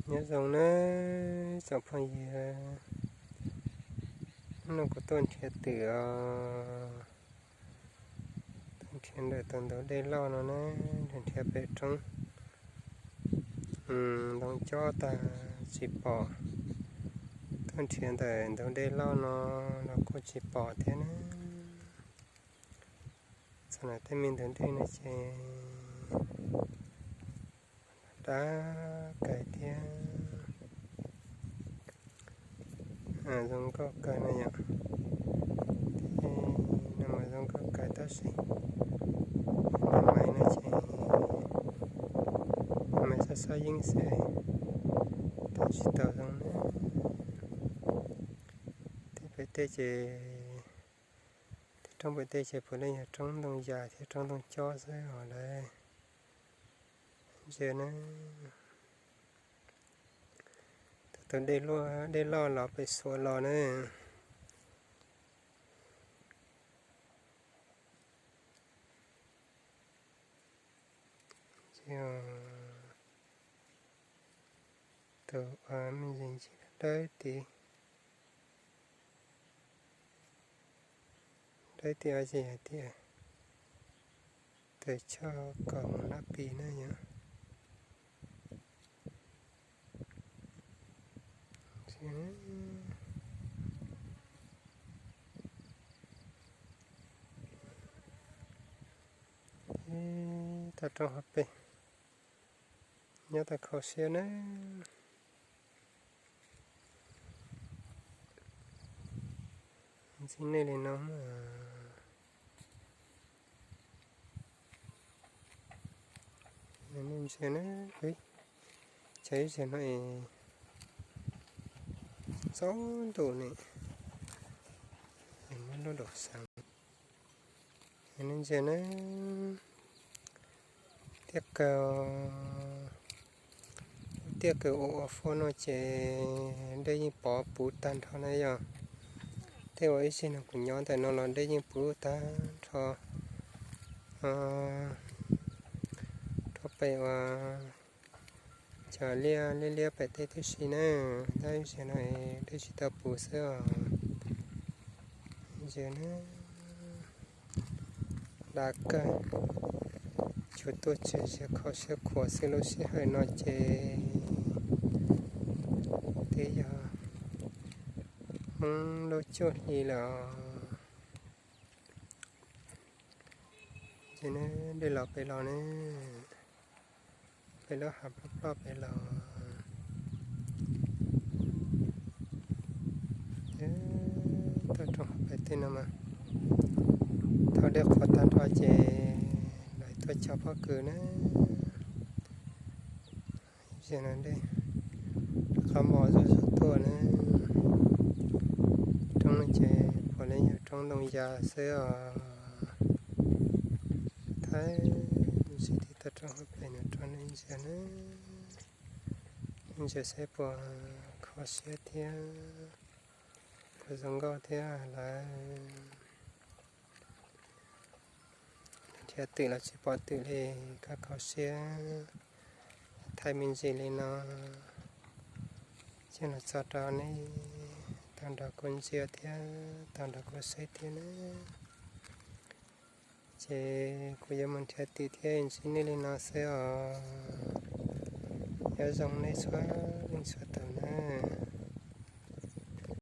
Nyob zoo nawb tsoom phooj ywg, hnub no kuv tuaj nrhiav twm os, tuaj nrhiav ntawm tus ntug dej loj no na, nrhiav pem roob ntoo cob tag tsis pom, tuaj nrhiav ntawm ntug dej loj no los kuj tsis pom thiab na. Txog ntawm tej me ntug dej no ces dab kawg thiab. Zoo nkauj kawg no yom. Tej no mas zoo nkauj kawg tab sis maiv no ces maiv xob xob yeeb xwb, tau tsis tau zoo na. Tej pem tej ces, tej roob pem tej ces puav leej yog roob ntoo yas thiab roob ntoo cob xwb os lawv. Ntsia na, tus tus dej loj los pem xuas los na. Tus me ntsis ntsis dawb tid, dawb tid ces hais tias tus choj kaum mus nab pis na yom. Toj roob hauv pes nyob tau kho siab na. Ntxim nej li no, nej ntsia na, cov ib zaug no es txaus ntuj ne, muab lub daus xeev. Nej ntsia na, tiaj kawg, tiaj kawg ua ua fuab no ces dej yeej pov puv tag nrho na yom. Tej uas ib zaug no kuv nyob ntawm no los dej yeej puv tag nrho rau pem uas cov liaj liaj liab pem tej tib si na, tab sis no dej tsis tau puv xwb os. Ntsia na, dav kawg, tsuas tuaj tseg siab kho siab khuav xwb lub sij hawm no ces twb yog Hmoob lub cuaj hli lawm os. Ces dej los pem los ne, pem lub hav ploj ploj pem los. Toj roob hauv pes tej no mas thaum dej qhuav tag nrho ces lawv tuaj cog pob kws na. Zaum no dej qhov mos zuj zus tuaj na. Roob no ces puav leej yog roob ntoo yas xwb os. Thaij ntsis tij toj roob hauv pes no rau nej ntsia na. Ntsia seb puas kho siab thiab puas zoo nkauj thiab lawm. Nrhiav twm los tsis pom twm li, kho kho siab. Thaij me ntsis li no coj los tso rau nej tau nrog kuv ntsia thiab tau nrog kuv saib thiab na. Ces kuv yuav mus nrhiav twm thiab ntsib nej li no xwb os. Nyob zoo nej txhua leej txhua tus na.